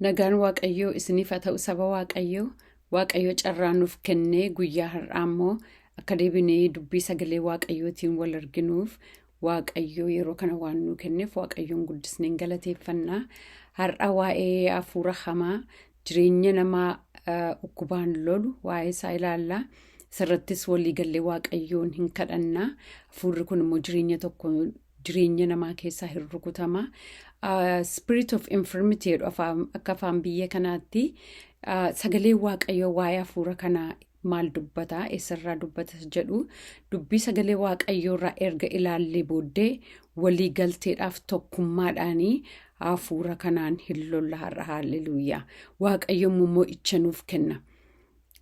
Nagaan Waaqayyoo isiniif haa ta'u saba Waaqayyoo. Waaqayyo carraa nuuf kennee guyyaa har'aa immoo akka deebinee dubbii sagalee Waaqayyootiin wal arginuuf Waaqayyo yeroo kana waan nuu kenneef Waaqayyoon guddisnee galateeffannaa. Har'a waa'ee hafuura hamaa jireenya namaa dhukkubaan lolu waa'ee isaa ilaallaa. Isarrattis walii gallee Waaqayyoon hin kadhannaa. Hafuurri kun immoo jireenya tokko jireenya namaa keessaa hin rukutama. Spirit of infirmity jedhu akka afaan biyya kanaatti. Sagalee Waaqayyoo waa'ee hafuura kanaa maal dubbata, eessarraa dubbata jedhu dubbii sagalee Waaqayyoo irraa erga ilaallee booddee walii galteedhaaf tokkummaadhaanii hafuura kanaan hin lolla har'a. Haalleluuyaa. Waaqayyo immoo mo'icha nuuf kenna.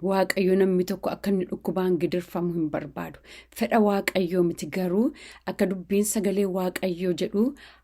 Waaqayyo namni tokko akka inni dhukkubaan gidirfamu hin barbaadu. Fedha Waaqayyoo miti, garuu akka dubbiin sagalee Waaqayyoo jedhu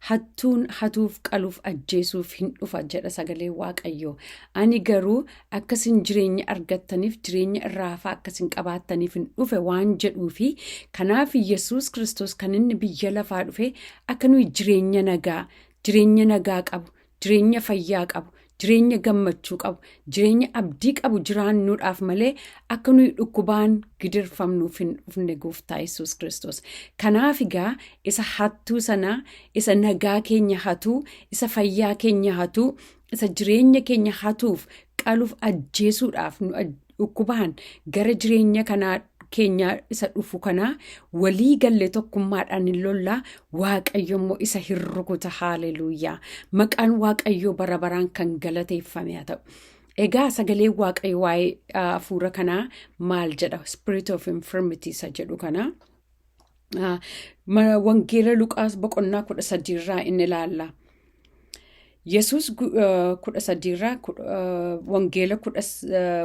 hattuun hatuuf, qaluuf, ajjeesuuf hin dhufa jedha sagalee Waaqayyoo. Ani garuu akkasin jireenya argattaniif, jireenya irraa hafaa akkasin qabaattaniif hin dhufe waan jedhuufi, kanaaf Yesuus Kiristoos kan inni biyya lafaa dhufe akka nuyi jireenya nagaa, jireenya nagaa qabu, jireenya fayyaa qabu, jireenya gammachuu qabu, jireenya abdii qabu jiraannuudhaaf malee akka nuyi dhukkubaan gidirfamnuuf hin dhufne Gooftaa Yesuus Kiristoos. Kanaaf egaa isa hattuu sana, isa nagaa keenya hatuu, isa fayyaa keenya hatuu, isa jireenya keenya hatuuf, qaluuf, ajjeesuudhaaf nu dhukkubaan gara jireenya kanaa keenya isa dhufu kanaa walii galle tokkummaadhaan hin lollaa. Waaqayyo immoo isa hin rukuta. Haaleluuyaa. Maqaan Waaqayyoo bara baraan kan galateeffame haa ta'u. Egaa sagaleen Waaqayyo waa'ee hafuura kanaa maal jedha? Spirit of infirmity isa jedhu kana. Wangeela Luqaas boqonnaa 13 irraa inni ilaalla. Yesuus 13rraa,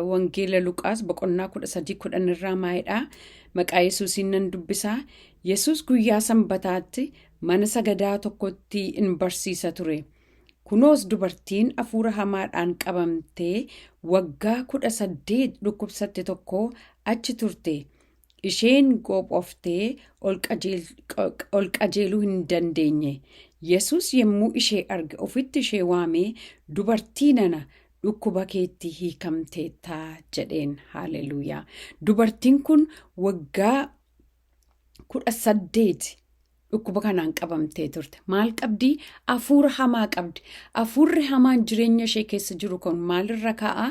wangeela Luqaas boqonnaa 13 10 irraa maalidhaa? Maqaa Yesuusiin nan dubbisaa. Yesuus guyyaa Sanbataatti mana sagadaa tokkotti in barsiisa ture. Kunoos dubartiin hafuura hamaadhaan qabamtee waggaa 18 dhukkubsatte tokko achi turte. Isheen goophoftee ol qajeeluu hin dandeenye. Yesuus yommuu ishee arge ofitti ishee waamee, "Dubartii nana, dhukkuba keetti hiikamteettaa" jedheen. Haaleluuyaa. Dubartiin kun waggaa 18 dhukkuba kanaan qabamtee turte. Maal qabdii? Hafuura hamaa qabdi. Hafuurri hamaan jireenya ishee keessa jiru kun maalirra kaa'a?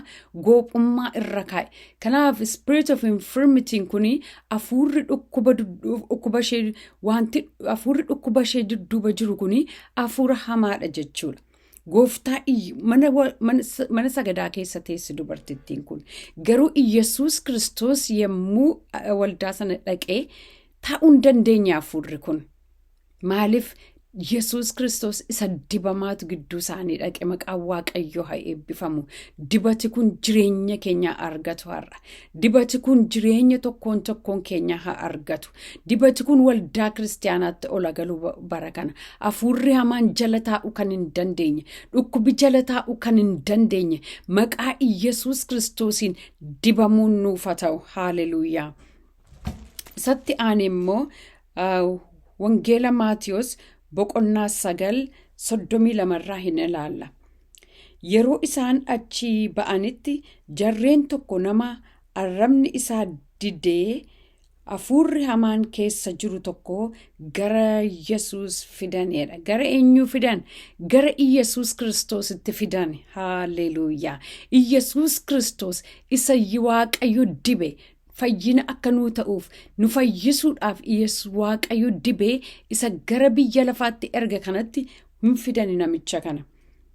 Goophummaa irra kaa'e. Kanaaf spirit of infirmity kun hafuurri dhukkuba ishee, wanti hafuurri dhukkuba ishee dudduuba jiru kun hafuura hamaadha jechuudha. Gooftaa mana sagadaa keessa teessi dubartittiin kun. Garuu Iyyasuus Kiristoos yommuu waldaa sana dhaqee taa'uu hin dandeenye hafuurri kun. Maaliif? Yesuus Kiristoos isa dibamaatu gidduu isaanii dhaqe. Maqaan Waaqayyoo haa eebbifamu. Dibati kun jireenya keenya argatu har'a. Dibati kun jireenya tokkoon tokkoon keenya haa argatu. Dibati kun waldaa kiristaanaatti ol galu bara kana. Hafuurri hamaan jala taa'uu kan hin dandeenye, dhukkubi jala taa'uu kan hin dandeenye, maqaa Iyyasuus Kiristoosiin dibamuun nuuf haa ta'u. Haaleluuyaa. Isatti aanee immoo Wangeela Maatiyos boqonnaa 9 32rraa hin ilaalla. Yeroo isaan achi ba'anitti jarreen tokko nama arrabni isaa didee hafuurri hamaan keessa jiru tokko gara Yesuus fidanidha. Gara eenyuu fidan? Gara Iyyasuus Kiristoositti fidan. Haalleluuyaa. Iyyasuus Kiristoos isa Waaqayyo dibe, fayyina akka nuu ta'uuf, nu fayyisuudhaaf Iyyasuus Waaqayyo dibee isa gara biyya lafaatti erga kanatti hin fidani namicha kana.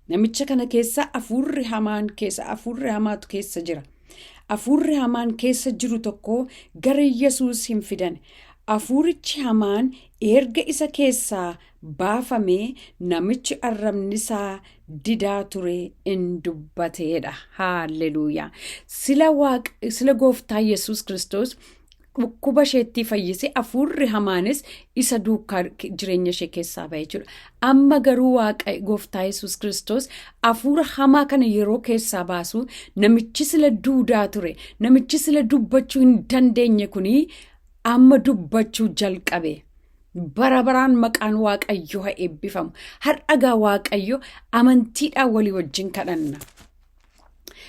Namicha kana keessa hafuurri hamaan keessa, hafuurri hamaatu keessa jira. Hafuurri hamaan keessa jiru tokko gara Yesuus hin fidan. Hafuurichi hamaan erga isa keessaa baafamee namichi arrabni isaa didaa ture in dubbateedha. Haalleluuyaa. Sila Gooftaa Yesuus Kiristoos dhukkuba isheetti fayyise, hafuurri hamaanis isa duukaa jireenya ishee keessaa ba'e jechuudha. Amma garuu Waaqa Gooftaa Yesuus Kiristoos hafuura hamaa kana yeroo keessaa baasu namichi sila duudaa ture, namichi sila dubbachuu hin dandeenye kuni amma dubbachuu jalqabe. Bara baraan maqaan Waaqayyoo haa eebbifamu. Har'agaa Waaqayyo amantiidhaan walii wajjin kadhanna.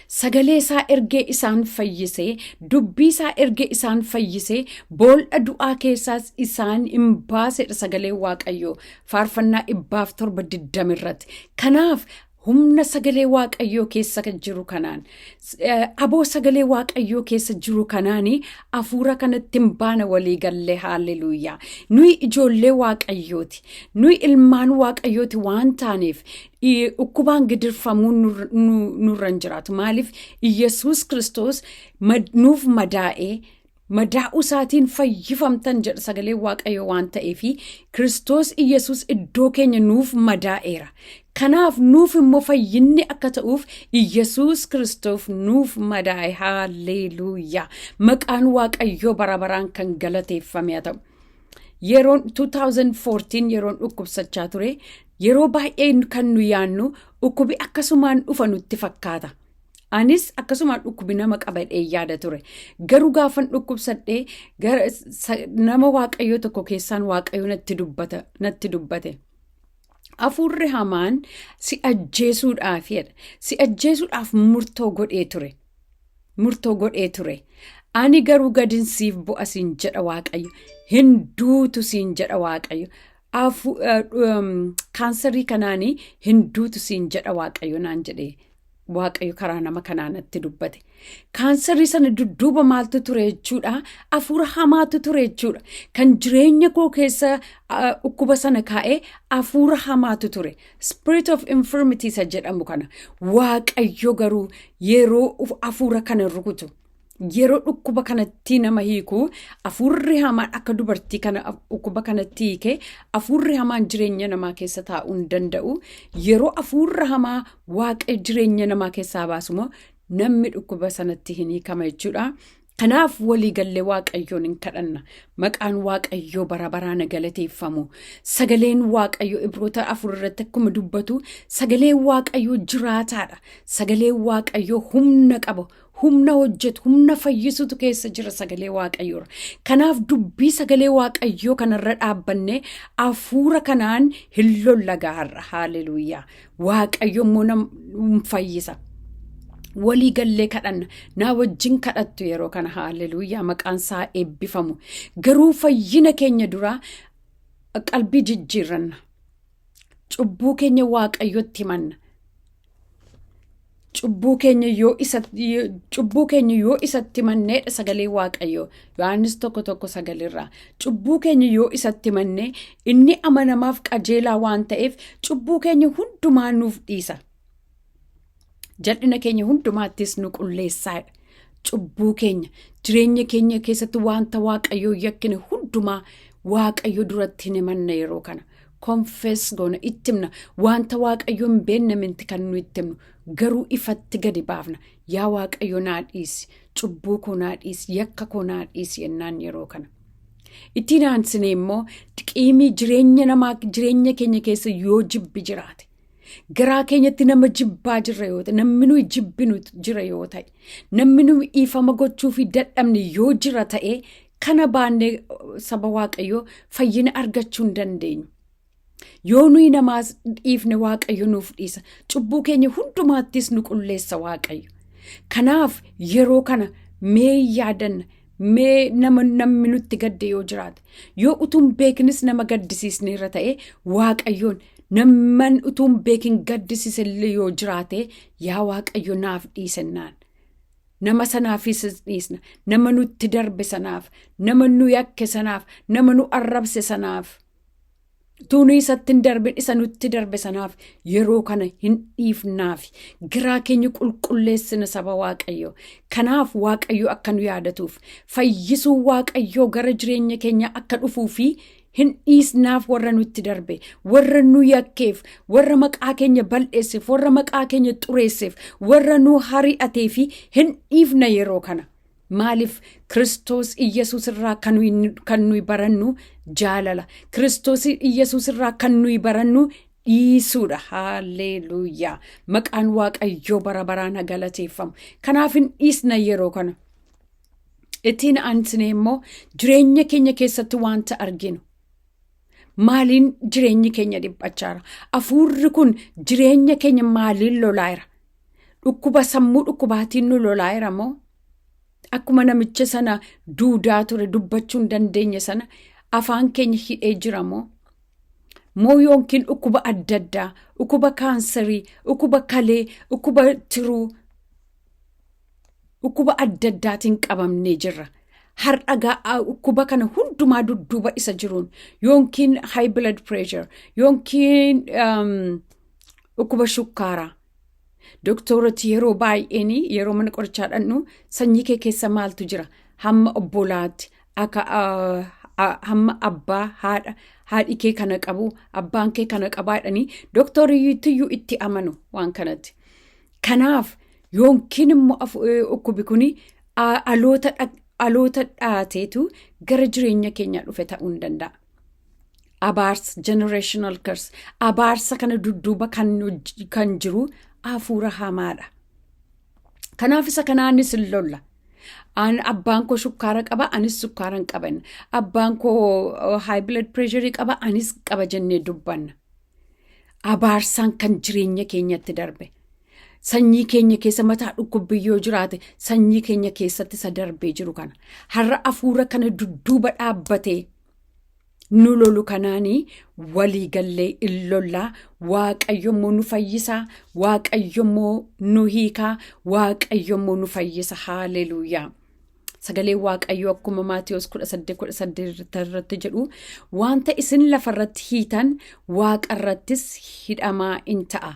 Sagalee isaa ergee isaan fayyisee, dubbii isaa ergee isaan fayyisee, boolla du'aa keessaas isaan hin baasedha sagalee Waaqayyoo faarfannaa 107:20 irratti. Kanaaf humna sagalee Waaqayyoo keessa kan jiru kanaan, aboo sagalee Waaqayyoo keessa jiru kanaani hafuura kanatti hin baana walii gallee. Haalleluuyaa. Nuyi ijoollee Waaqayyooti. Nuyi ilmaan Waaqayyooti waan taaneef dhukkubaan gidirfamuun nurra hin jiraatu. Maaliif? Iyyasuus Kiristoos nuuf madaa'ee, madaa'uu isaatiin fayyifamtan jedha sagalee Waaqayyoo waan ta'eefi, Kiristoos Iyyasuus iddoo keenya nuuf madaa'eera. Kanaaf nuuf immoo fayyinni akka ta'uuf Iyyasuus Kiristoos nuuf madaa'e. Haalleluuyaa. Maqaan Waaqayyoo bara baraan kan galateeffame haa ta'u. Yeroon 2014 yeroon dhukkubsachaa ture, yeroo baay'ee kan nu yaannu dhukkubi akkasumaan dhufa nutti fakkaata. Anis akkasumaan dhukkubi nama qabadhee yaada ture. Garuu gaafan dhukkubsadhee nama Waaqayyoo tokko keessaan Waaqayyo natti dubbate. Hafuurri hamaan si ajjeesuudhaaf jedha. Si ajjeesuudhaaf murtoo godhee ture. Murtoo godhee ture. Ani garuu gadin siif bu'a siin jedha Waaqayyo. Hin duutu siin jedha Waaqayyo. Kaansarii kanaanii hin duutu siin jedha Waaqayyo naan jedhee. Waaqayyo karaa nama kanaa natti dubbate. Kaansarii sana dudduuba maaltu ture jechuudha? Hafuura hamaatu ture jechuudha. Kan jireenya koo keessa dhukkuba sana kaa'ee hafuura hamaatu ture. Spirit of infirmity isa jedhamu kana. Waaqayyo garuu yeroo hafuura kana rukutu, yeroo dhukkuba kanatti nama hiiku, hafuurri hamaan akka dubartii kana dhukkuba kanatti hiike, hafuurri hamaan jireenya namaa keessa taa'uu hin danda'u. Yeroo hafuurri hamaa Waaqa jireenya namaa keessaa baasu immoo namni dhukkuba sanatti hin hiikama jechuudha. Kanaaf walii gallee Waaqayyoon hin kadhanna. Maqaan Waaqayyoo bara baraan galateeffamu. Sagaleen Waaqayyoo Ibroota 4 irratti akkuma dubbatu, sagaleen Waaqayyoo jiraataadha. Sagaleen Waaqayyoo humna qaba. Humna hojjetu, humna fayyisutu keessa jira sagalee Waaqayyoorra. Kanaaf dubbii sagalee Waaqayyoo kanarra dhaabbannee hafuura kanaan hin lolla gaarra. Haaleluyyaa. Waaqayyo immoo nam fayyisa. Walii gallee kadhanna. Naa wajjin kadhattu yeroo kana. Haaleluyyaa, maqaan isaa eebbifamu. Garuu fayyina keenya duraa qalbii jijjiirranna. Cubbuu keenya Waaqayyotti himanna. Cubbuu keenya yoo isatti himanneedha sagalee Waaqayyoo Yohaannis 1:1-9 irraa. Cubbuu keenya yoo isatti himannee, inni amanamaaf qajeelaa waan ta'eef cubbuu keenya hundumaa nuuf dhiisa. Jal'ina keenya hundumaattis nu qulleessaadha. Cubbuu keenya, jireenya keenya keessatti wanta Waaqayyoo yakkine hundumaa Waaqayyo duratti hin himanna yeroo kana. Confess goona, itti himna. Wanta Waaqayyo hin beekne miti kan nu itti himnu, garuu ifatti gadi baafna. Yaa Waaqayyo, naa dhiisi, cubbuu koo naa dhiisi, yakka koo naa dhiisi jennaan yeroo kana. Ittiin aansine immoo qiimii jireenya namaa, jireenya keenya keessa yoo jibbi jiraate, garaa keenyatti nama jibbaa jirra yoo ta'e, namni nuyi jibbinu jira yoo ta'e, namni nuyi dhiifama gochuu fi dadhabne yoo jira ta'e, kana baannee saba Waaqayyoo fayyina argachuu hin dandeenyu. Yoo nuyi namaas dhiifne, Waaqayyo nuuf dhiisa. Cubbuu keenya hundumaattis nu qulleessa Waaqayyo. Kanaaf yeroo kana mee yaadanna. Mee nama namni nutti gadde yoo jiraate, yoo utuun beeknis nama gaddisiisneerra ta'e, Waaqayyoon namman utuun beekin gaddisiise illee yoo jiraate, yaa Waaqayyo, naaf dhiisennaan. Nama sanaafis dhiisna. Nama nutti darbe sanaaf, nama nu yakke sanaaf, nama nu arrabse sanaaf. Utuu nu isatti hin darbin isa nutti darbe sanaaf yeroo kana hin dhiifnaafi. Garaa keenya qulqulleessina, saba Waaqayyo. Kanaaf Waaqayyo akka nu yaadatuuf, fayyisuu Waaqayyoo gara jireenya keenya akka dhufuu fi hin dhiisnaaf warra nutti darbe, warra nu yakkeef, warra maqaa keenya bal'eesseef, warra maqaa keenya xureesseef, warra nu hari'atee fi hin dhiifna yeroo kana. Maaliif? Kiristoos Iyyasuus irraa kan nuyi barannu jaalala. Kiristoos Iyyasuus irraa kan nuyi barannu dhiisuudha. Haalleluuyaa. Maqaan Waaqayyoo bara baraan haa galateeffamu. Kanaaf hin dhiisna yeroo kana. Ittiin aansine immoo jireenya keenya keessatti wanta arginu. Maaliin jireenyi keenya dhiphachaara? Hafuurri kun jireenya keenya maaliin lolaayira? Dhukkuba sammuu dhukkubaatiin nu lolaayira moo? Akkuma namicha sana duudaa ture, dubbachuu hin dandeenye sana, afaan keenya hidhee jira moo? Moo yookiin dhukkuba adda addaa, dhukkuba kaansarii, dhukkuba kalee, dhukkuba tiruu, dhukkuba adda addaatiin qabamnee jirra. Har'a dhukkuba kana hundumaa dudduuba isa jiruun, yookiin high blood pressure, yookiin dhukkuba shukkaaraa. Doktoroti yeroo baay'een yeroo mana qorichaa dhaqnu, "Sanyii kee keessa maaltu jira?" Hamma obbolaatti, akka hamma abbaa, haadha, haadhi kee kana qabu, abbaan kee kana qabaa jedhanii doktoriyyuu itti amanu waan kanatti. Kanaaf yookiin immoo dhukkubi kun dhaloota dhaateetu gara jireenya keenyaa dhufe ta'uu hin danda'a. Abaarsa, generational curse, abaarsa kana dudduuba kan jiru hafuura hamaadha. Kanaaf isa kanaanis hin lolla. Abbaan koo shukkaara qaba, anis sukkaara hin qaban. Abbaan koo high blood pressure qaba, anis qaba jennee dubbanna. Abaarsaan kan jireenya keenyatti darbe. Sanyii keenya keessa mataa dhukkubbii yoo jiraate, sanyii keenya keessatti isa darbee jiru kana. Har'a hafuura kana dudduuba dhaabbatee nu lolu kanaanii walii gallee in lollaa. Waaqayyo immoo nu fayyisaa, Waaqayyo immoo nu hiikaa, Waaqayyo immoo nu fayyisa. Haaleluuyaa. Sagalee Waaqayyoo akkuma Maatiyos 18:18 irratti jedhu, "Wanta isin lafarratti hiitan waaqarrattis hidhamaa in ta'a.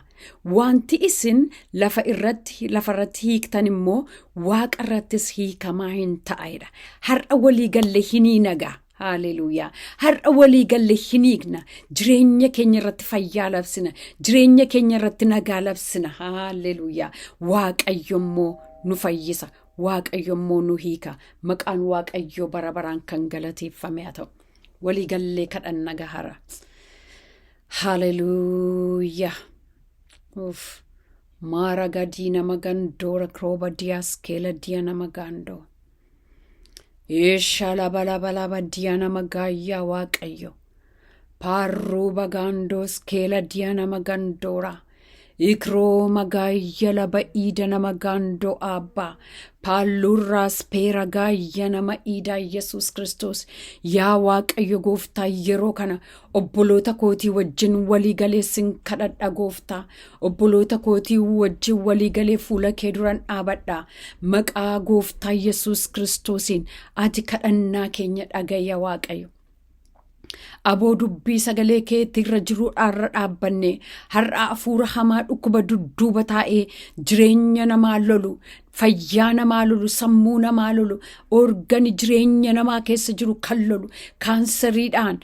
Wanti isin lafa irratti lafarratti hiiktan immoo waaqarrattis hiikamaa hin ta'a" jedha. Har'a walii galle hin nagaa. Haaleluuyaa. Har'a walii galle hin hiikna. Jireenya keenya irratti fayyaa labsina. Jireenya keenya irratti nagaa labsina. Haaleluuyaa. Waaqayyo immoo nu fayyisa. Waaqayyo immoo nu hiika. Maqaan Waaqayyoo bara baraan kan galateeffame haa ta'u. Walii gallee kadhanna gahara. Haaleluuyaa. Uff. Maara gadii nama gandoora kirooba diyaas keela diya nama gaandoo. Ishalabalabalaba diya nama gaayyaa Waaqayyo. Paarruu bagaandoos keela diya nama gandoora. Ikroo magaayya laba iida nama gaandoo abbaa. Paalluurraas peera gaayya nama iidaa Yesuus Kiristoos. Yaa Waaqayyo gooftaa, yeroo kana obboloota kootii wajjin walii galeessin kadhadha gooftaa. Obboloota kootii wajjin walii galee fuula kee duran dhaabadha. Maqaa gooftaa Yesuus Kiristoosiin ati kadhannaa keenya dhagaya, Waaqayyo. Aboo dubbii sagalee keetti irra jiruudhaarra dhaabbanne, har'a hafuura hamaa dhukkuba dudduuba taa'ee jireenya namaa lolu, fayyaa namaa lolu, sammuu namaa lolu, organi jireenya namaa keessa jiru kan lolu, kaansariidhaan,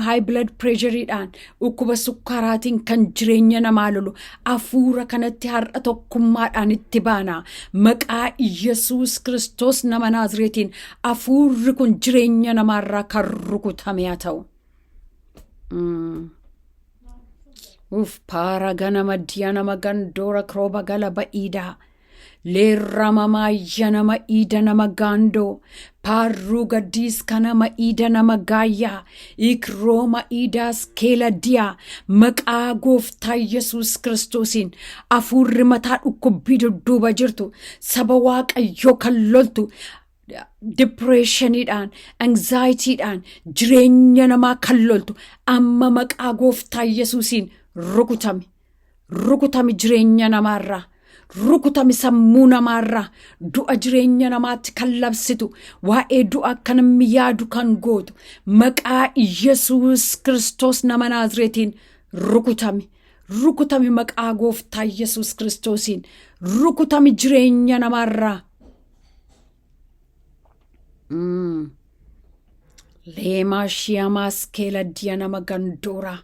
high blood pressureidhaan, dhukkuba sukkaaraatiin kan jireenya namaa lolu, hafuura kanatti har'a tokkummaadhaan itti baana. Maqaa Yesuus Kiristoos nama Naazreetiin hafuurri kun jireenya namaarraa kan rukutame haa ta'u. Uf, paara ganama diya nama gandoora kirooba gala ba'iidaa. Leerrama nama iida nama gaandoo. Paarruu gaddiis kanama iida nama gaayyaa. Ikrooma iidaas keela diyaa. Maqaa gooftaa Yesuus Kiristoosiin hafuurri mataa dhukkubbii dudduuba jirtu, saba Waaqayyoo kan loltu, depressioniidhaan, anxietydhaan jireenya namaa kan loltu, amma maqaa gooftaa Yesuusiin rukutami. Rukutami jireenya namaarraa. Rukutami sammuu namaarraa. Du'a jireenya namaatti kan labsitu, waa'ee du'a akka namni yaadu kan gootu, maqaa Yesuus Kiristoos nama Naazreetiin rukutami. Rukutami, maqaa gooftaa Yesuus Kiristoosiin rukutami jireenya namaarraa. Leemaa shiyamaas keela diya nama gandoora.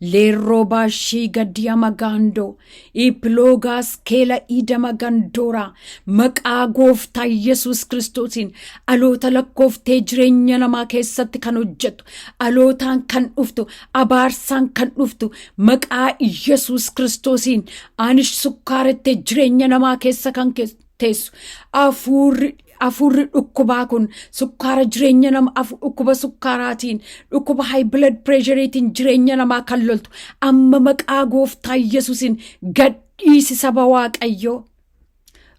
Leerroo baashii gadiyama gaandoo. Iploogaas keela idama gandoora. Maqaa gooftaa Yesuus Kiristoosiin dhaloota lakkooftee jireenya namaa keessatti kan hojjettu, dhalootaan kan dhuftu, abaarsaan kan dhuftu, maqaa Yesuus Kiristoosiin ani sukkaarattee jireenya namaa keessa kan teessu hafuurri Hafuurri dhukkubaa kun sukkaara jireenya nama, dhukkuba sukkaaraatiin, dhukkuba high blood pressureetiin jireenya namaa kan loltu, amma maqaa Gooftaa Yesuusiin gadhiisi saba Waaqayyoo.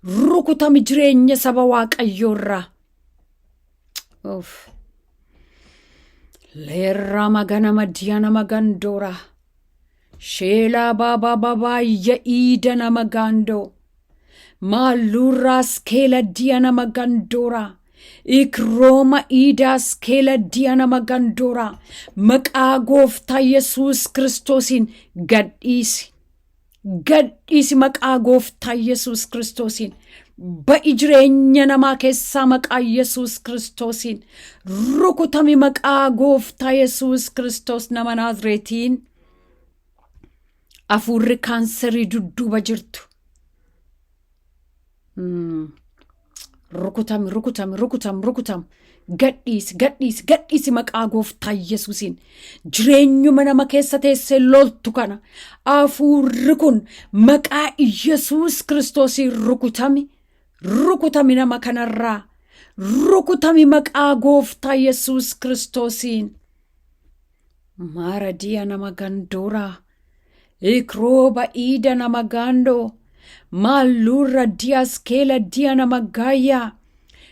Rukutami jireenya saba Waaqayyoo irraa. Uff. Leerraa magana madiyana magandoora. Sheelaa baabaa babaayya iida nama gaandoo. Maalluurraas keela diya nama gandoora. Ikrooma iidaas keela diya nama gandoora. Maqaa Gooftaa Yesuus Kiristoosiin gadhiisi. Gadhiisi maqaa Gooftaa Yesuus Kiristoosiin. Ba'i jireenya namaa keessaa maqaa Yesuus Kiristoosiin. Rukutami maqaa Gooftaa Yesuus Kiristoos nama Naazreetiin. Hafuurri kaansarii dudduuba jirtu. Rukutami, rukutami, rukutami, rukutami. Gadhiisi, gadhiisi, gadhiisi maqaa Gooftaa Yesuusiin. Jireenyuma nama keessa teessee loltu kana. Hafuurri kun maqaa Yesuus Kiristoosiin rukutami. Rukutami nama kanarraa. Rukutami maqaa Gooftaa Yesuus Kiristoosiin. Maaradiya nama gandooraa. Ikrooba iida nama gaandoo. Maalluurra diyaas keela diya nama gaayyaa.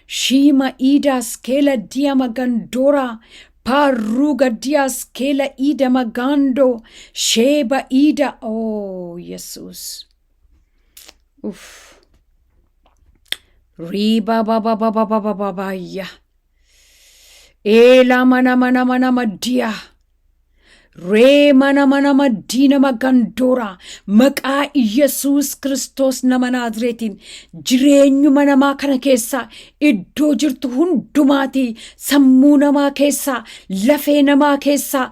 Shiima iidaas keela diya magandooraa. Paarruuga diyaas keela iida magaandoo. Sheeba iida. Oh, Yesuus. Uff. Riiba baba baba baba babaayya. Eelaa mana mana mana maddiyaa. Ree mana mana maddii nama gandoora, maqaa Yesuus Kiristoos nama Naazreetiin jireenyuma namaa kana keessaa, iddoo jirtu hundumaatii, sammuu namaa keessaa, lafee namaa keessaa,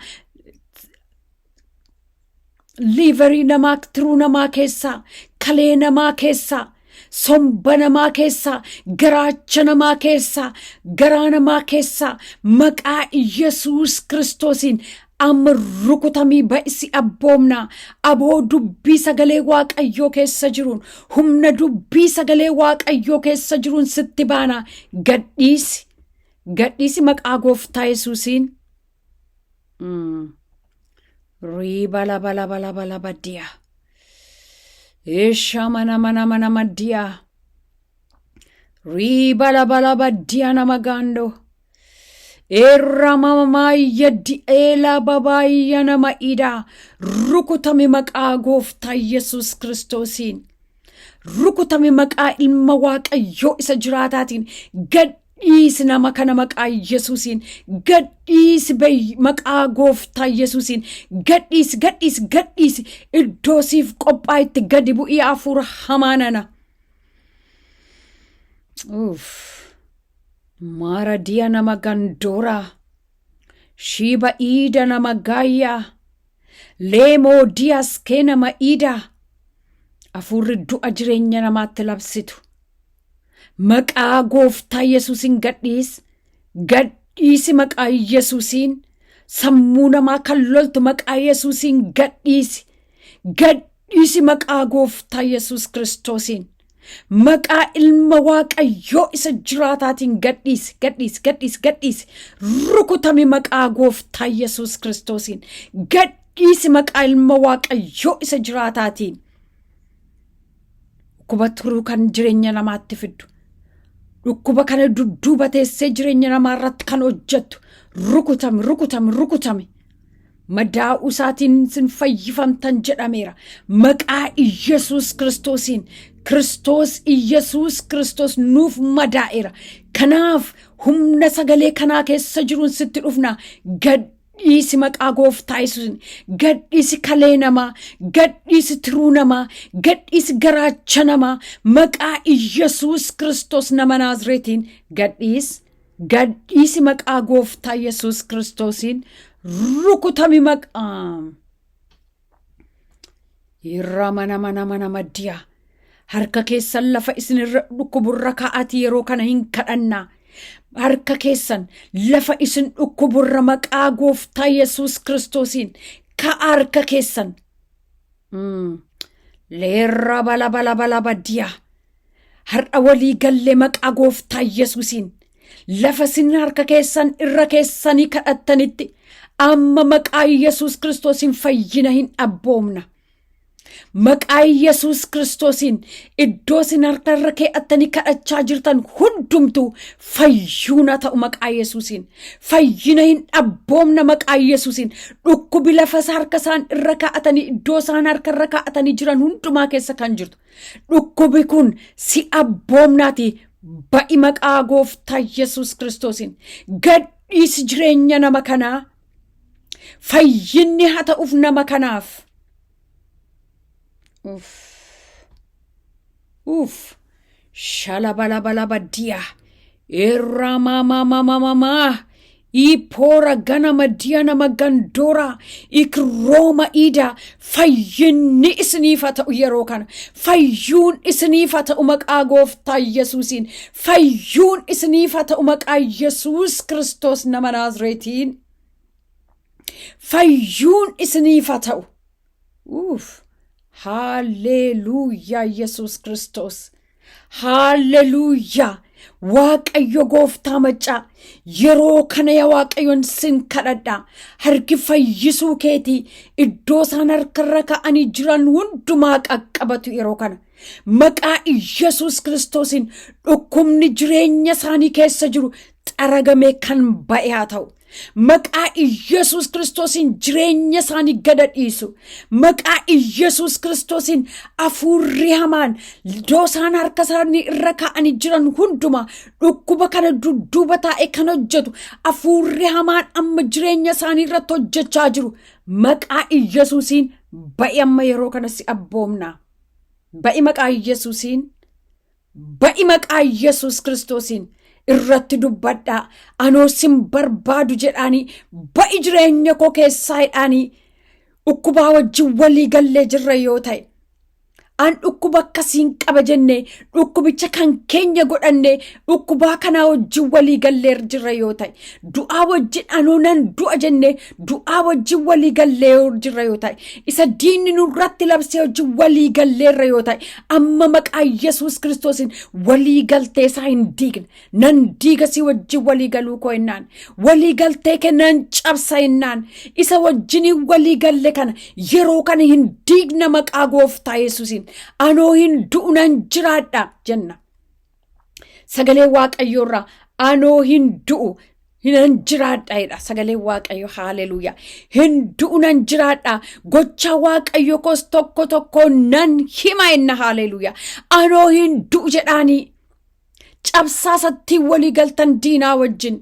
liverii namaa, tiruu namaa keessaa, kalee namaa keessaa, somba namaa keessaa, garaacha namaa keessaa, garaa namaa keessaa, maqaa Yesuus Kiristoosiin amma rukutamii ba'isi abboomnaa. Aboo dubbii sagalee Waaqayyoo keessa jiruun, humna dubbii sagalee Waaqayyoo keessa jiruun sitti baanaa. Gadhiisi, gadhiisi maqaa Gooftaa Yesuusiin. Riiba laba laba laba laba diya. Isha mana mana mana madiya. Riiba laba laba diya nama gaando. Irra mamaayya di'eela babaayya nama idaa. Rukutami maqaa Gooftaa Yesuus Kiristoosiin. Rukutami maqaa ilma Waaqayyoo isa jiraataatiin. Gadhiisi nama kana maqaa Yesuusiin. Gadhiisi maqaa Gooftaa Yesuusiin. Gadhiisi, gadhiisi, gadhiisi. Iddoo siif qophaa'etti gadi bu'ii, hafuura hamaa nana. Uff. Maara diya nama gandoora. Shiiba iida nama gaayyaa. Leemoo diyas kee nama iidaa. Hafuurri du'a jireenya namaatti labsitu. Maqaa Gooftaa Yesuusiin gadhiis. Gadhiisi maqaa Yesuusiin. Sammuu namaa kan loltu maqaa Yesuusiin gadhiisi. Gadhiisi maqaa Gooftaa Yesuus Kiristoosiin. Maqaa ilma Waaqayyoo isa jiraataatiin gadhiisi, gadhiisi, gadhiisi, gadhiisi. Rukutami maqaa Gooftaa Yesuus Kiristoosiin. Gadhiisi maqaa ilma Waaqayyoo isa jiraataatiin. Dhukkuba turuu kan jireenya namaatti fiddu. Dhukkuba kana dudduuba teessee jireenya namaa irratti kan hojjettu. Rukutami, rukutami, rukutami. Madaa'uu isaatiin isin fayyifamtan jedhameera. Maqaa Iyyasuus Kiristoosiin, Kiristoos Iyyasuus Kiristoos nuuf madaa'eera. Kanaaf humna sagalee kanaa keessa jiruun sitti dhufna. Gadhiisi maqaa Gooftaa Yesuusiin. Gadhiisi kalee namaa, gadhiisi tiruu namaa, gadhiisi garaacha namaa maqaa Iyyasuus Kiristoos nama Naazreetiin gadhiisi. Gadhiisi maqaa Gooftaa Yesuus Kiristoosiin, rukutami maqaa. Irra mana mana mana maddiyaa. Harka keessan lafa isinirra dhukkuburra kaa'atii yeroo kana hin kadhannaa. Harka keessan lafa isin dhukkuburra maqaa Gooftaa Yesuus Kiristoosiin ka'a harka keessan. Leerra bala bala bala baddiyaa. Har'a walii gallee maqaa Gooftaa Yesuusiin lafa isin harka keessan irra keessanii kadhattanitti amma maqaa Yesuus Kiristoosiin fayyina hin abboomna. Maqaa Yesuus Kiristoosiin iddoo isin harka irra kee'attanii kadhachaa jirtan hundumtuu fayyuun haa ta'u maqaa Yesuusiin. Fayyina hin dhabboomna maqaa Yesuusiin. Dhukkubi lafa harka isaan irra kaa'atanii, iddoo isaan harka irra kaa'atanii jiran hundumaa keessa kan jirtu. Dhukkubi kun si abboomnaati, ba'i maqaa Gooftaa Yesuus Kiristoosiin. Gadhiisi jireenya nama kanaa. Fayyinni haa ta'uuf nama kanaaf. Uff. Uff. Shalabalabalaba diya. Irramamamamama. Ipoora ganama diya nama gandoora. Ikrooma ida. Fayyinni isiniif haa ta'u yeroo kana. Fayyuun isiniif haa ta'u maqaa Gooftaa Yesuusiin. Fayyuun isiniif haa ta'u maqaa Yesuus Kiristoos nama Naazreetiin. Fayyuun isiniif haa ta'u. Uff. Haalleluuyaa, Yesuus Kiristoos. Haalleluuyaa. Waaqayyo Gooftaa maccaa, yeroo kana yaa Waaqayyoon sin kadhadha. Harki fayyisuu keetii iddoo isaan harkarra ka'anii jiran hundumaa qaqqabatu yeroo kana. Maqaa Yesuus Kiristoosiin dhukkubni jireenya isaanii keessa jiru xaragamee kan ba'e haa ta'u. Maqaa Iyyasuus Kiristoosiin jireenya isaanii gada dhiisu. Maqaa Iyyasuus Kiristoosiin hafuurri hamaan iddoo isaan harka isaanii irra kaa'anii jiran hundumaa dhukkuba kana dudduuba taa'ee kan hojjetu hafuurri hamaan amma jireenya isaanii irratti hojjechaa jiru. Maqaa Iyyasuusiin ba'i, amma yeroo kana si abboomna. Ba'i maqaa Iyyasuusiin. Ba'i maqaa Yesuus Kiristoosiin. Irratti dubbadhaa, "Anoo sin barbaadu" jedhaanii, "Ba'i jireenya koo keessaa" jedhaanii. Dhukkubaa wajjin walii gallee jirra yoo ta'e, "An dhukkuba akkasiin qaba" jennee dhukkubicha kan keenya godhanne, dhukkubaa kanaa wajjin walii gallee jirra yoo ta'e, du'aa wajjin "Anoo nan du'a" jennee du'aa wajjin walii gallee jirra yoo ta'e, isa diinni nurratti labsee wajjin walii galleerra yoo ta'e, amma maqaa Yesuus Kiristoosiin walii galtee isaa hin diigna. "Nan diiga si wajjin walii galuu koo" innaan, walii galtee kee nan cabsa innaan, isa wajjiniin walii galle kana yeroo kana hin diigna maqaa Gooftaa Yesuusiin. "Anoo hin du'u, nan jiraadha" jenna. Sagalee Waaqayyoorraa "Anoo hin du'u, nan jiraadha" jedha sagalee Waaqayyo. Haaleluuyaa. "Hin du'u, nan jiraadha, gocha Waaqayyo koos tokko tokko nan hima" enna. Haaleluuyaa. "Anoo hin du'u" jedhaanii cabsaa sattiin walii galtan diinaa wajjin.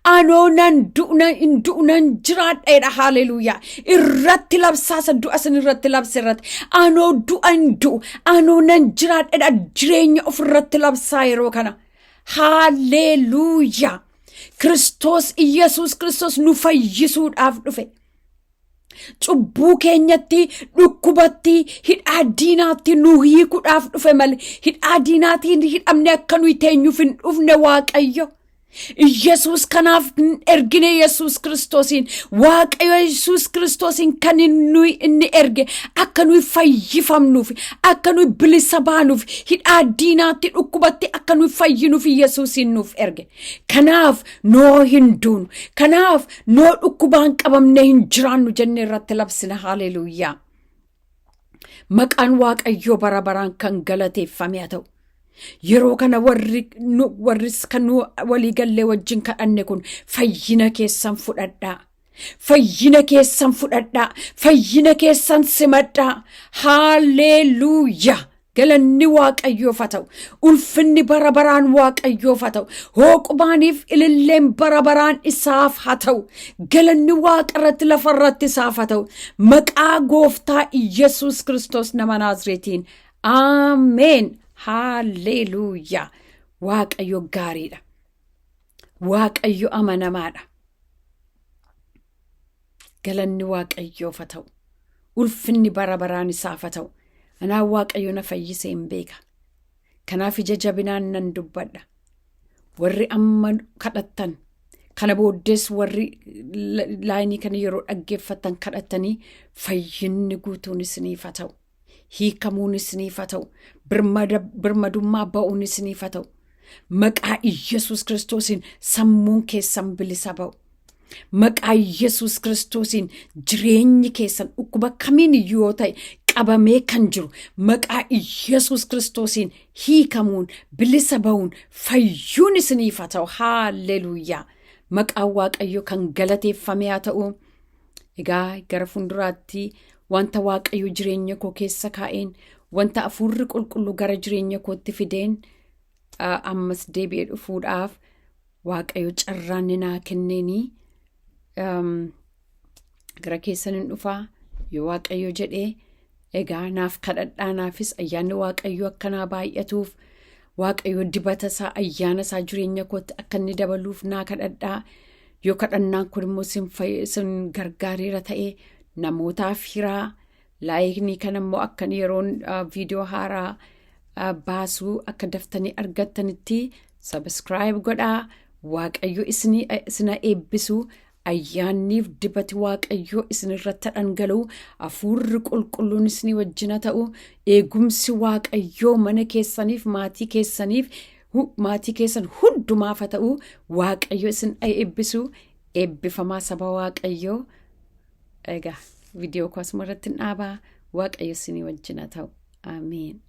"Anoo nan du'u, hin du'u, nan jiraadha" jedha. Haaleluuyaa. Irratti labsaasa du'a sin irratti labse irratti. "Anoo du'a hin du'u, anoo nan jiraadha" jedha. Jireenya ofirratti labsaa yeroo kana. Haaleluuyaa. Kiristoos Iyyasuus Kiristoos nu fayyisuudhaaf dhufe. Cubbuu keenyatti, dhukkubatti, hidhaa diinaatti nu hiikuudhaaf dhufe malee hidhaa diinaatiin hidhamne akka nuyi teenyuuf hin dhufne Waaqayyo. Yesuus kanaaf hin ergine Yesuus Kiristoosiin. Waaqayyo Yesuus Kiristoosiin kan nuyi inni erge akka nuyi fayyifamnuuf, akka nuyi bilisa baanuuf, hidhaa diinaatti, dhukkubatti akka nuyi fayyinuuf Yesuusiin nuuf erge. Kanaaf noo hin duunu. Kanaaf noo dhukkubaan qabamnee hin jiraannu jennee irratti labsina. Haaleluuyaa. Maqaan Waaqayyoo bara baraan kan galateeffame haa ta'u. Yeroo kana warri kan nu walii gallee wajjin kadhanne kun fayyina keessan fudhadhaa. Fayyina keessan fudhadhaa. Fayyina keessan simadhaa. Haaleluuyaa. Galanni Waaqayyoof haa ta'u. Ulfinni bara baraan Waaqayyoof haa ta'u. Hooqubaaniif ililleen bara baraan isaaf haa ta'u. Galanni Waaqa irratti, lafa irratti isaaf haa ta'u. Maqaa Gooftaa Yesuus Kiristoos nama Naazreetiin. Ameen. Haaleluuyaa. Waaqayyo gaariidha. Waaqayyo amanamaadha. Galanni Waaqayyoof haa ta'u. Ulfinni bara baraan isaaf haa ta'u. Anaan Waaqayyo na fayyisee hin beeka. Kanaaf ija jabinaan nan dubbadha. Warri amma kadhattan, kana booddees warri laayinii kana yeroo dhaggeeffattan kadhattanii, fayyinni guutuun isiniif haa ta'u. Hiikamuun isiniif haa ta'u. Birmadummaa ba'uun isiniif haa ta'u. Maqaa Iyyasuus Kiristoosiin sammuun keessan bilisa ba'u. Maqaa Iyyasuus Kiristoosiin jireenyi keessan dhukkuba kamiin iyyuu yoo ta'e qabamee kan jiru maqaa Iyyasuus Kiristoosiin hiikamuun, bilisa ba'uun, fayyuun isiniif haa ta'u. Haalleluuyaa. Maqaan Waaqayyoo kan galateeffame haa ta'u. Egaa gara fuulduraatti wanta Waaqayyo jireenya koo keessa kaa'een, wanta Hafuurri Qulqulluu gara jireenya kootti fideen ammas deebi'ee dhufuudhaaf Waaqayyo carraan ni naa kenneenii gara keessan hin dhufaa yoo Waaqayyo jedhee. Egaa naaf kadhadhaa, naafis ayyaanni Waaqayyo akka naa baay'atuuf, Waaqayyo dibata isaa, ayyaana isaa jireenya kootti akka inni dabaluuf naa kadhadhaa. Yoo kadhannaan kun immoo sin gargaareera ta'e, namootaaf hiraa. Like kan immoo akka yeroon viidiyoo haaraa baasuu akka daftanii argattanitti subscribe godhaa. Waaqayyo isina eebbisu. Ayyaanniif dibati Waaqayyoo isin irratti dhangala'u, Hafuurri Qulqulluun isinii wajjina ta'u, eegumsi Waaqayyoo mana keessaniif, maatii keessaniif, maatii keessan hundumaaf haa ta'u. Waaqayyo isin eebbisu. Eebbifamaa, saba Waaqayyoo. Egaa viidiyoo koo asuma irratti hin dhaabaa. Waaqayyo isinii wajjina ta'u. Ameen.